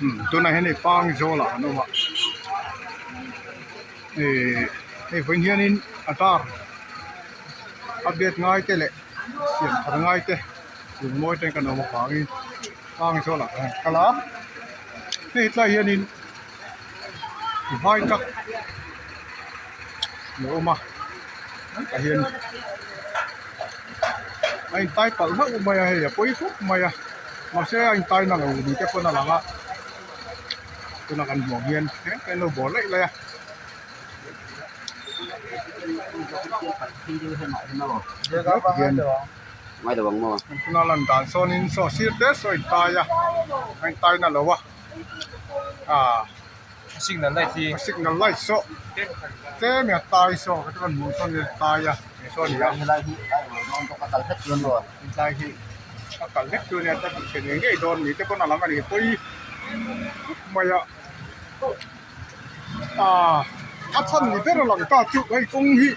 Umm tunah hian hei pang zawlah an awm a ihh hei vawiin hianin a tar update ngai te leh siam thar ngai te lungmawi te kan awm avangin pang zawlah kan han kal a hei tlai hianin vai tak a awm a tah hian a intai palh hlauh mai a hei a pawi khawp mai a mahse a intai na lo ni te pawn a lang a tuna kan hmuh ang hian tlem lo bawr laih laih a. Tuna lan dan sawnin saw sir te saw a intai a a intai na lo a ah. Signal light hi signal light saw tlem in a tai saw ka chuan hmuh sawn in a tai a ti saw a ni a helai hi a kal hlek chuan maw helai hi a kal hlek chu nia ta tih chhe ngei ngei dawn ni te pawn a lang a ni pawi khawp mai a ah a chhan ni ber a lang ta chu hei kawng hi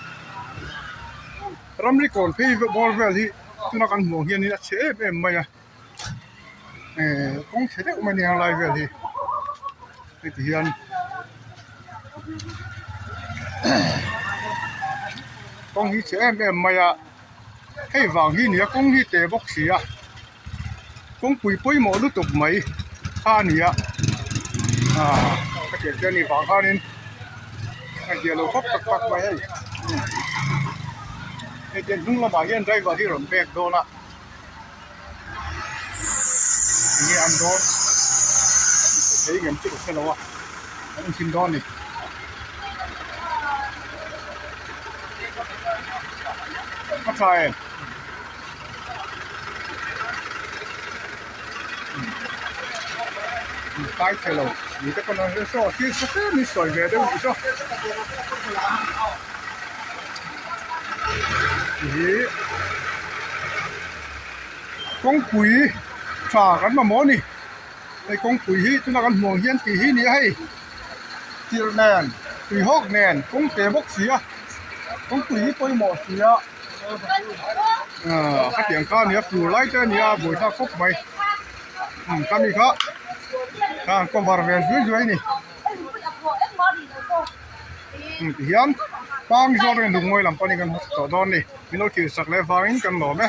ramri kawn phei bawr vel hi tuna kan hmuh ang hianin a chhe em em mai a. Eh kawng chhe deuh mai a ni a lai vel hi heti hian kawng hi chhe em em mai a hei vang hi nia kawng hi te bawk si a kawngpui pawimawh lutuk mai kha a ni a ah ka tiang te a nih vang khanin a ziah lo khawp tak tak mai hei hei te hnung lamah hian driver hi a rawn bek dawn a. Enge an dawn thei ngem chu ka hre lo a an inchhin dawn a ni. A tha em? Kai thei lo ni te pawn an saw thil tha tlem hi sawi ve deuh ni saw. Ih kawngpui tha kan mamawh a ni hei kawngpui hi tuna kan hmuh ang hian tih hi a ni a hei tirh nen tuihawk nen kawng te bawk si a kawngpui hi pawimawh si a ah khatiang kha a ni a fur lai te a ni a buaithlak khawp mai umm khami kha kha cover ve zui zui a ni. Ti hian pang zawk in lungmawi lam pawhin kan hmu tawh dawn a ni min lo thil sak leh vangin kan lawm e.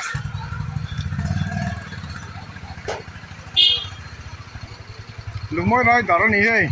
Lungmawi rider a ni hei.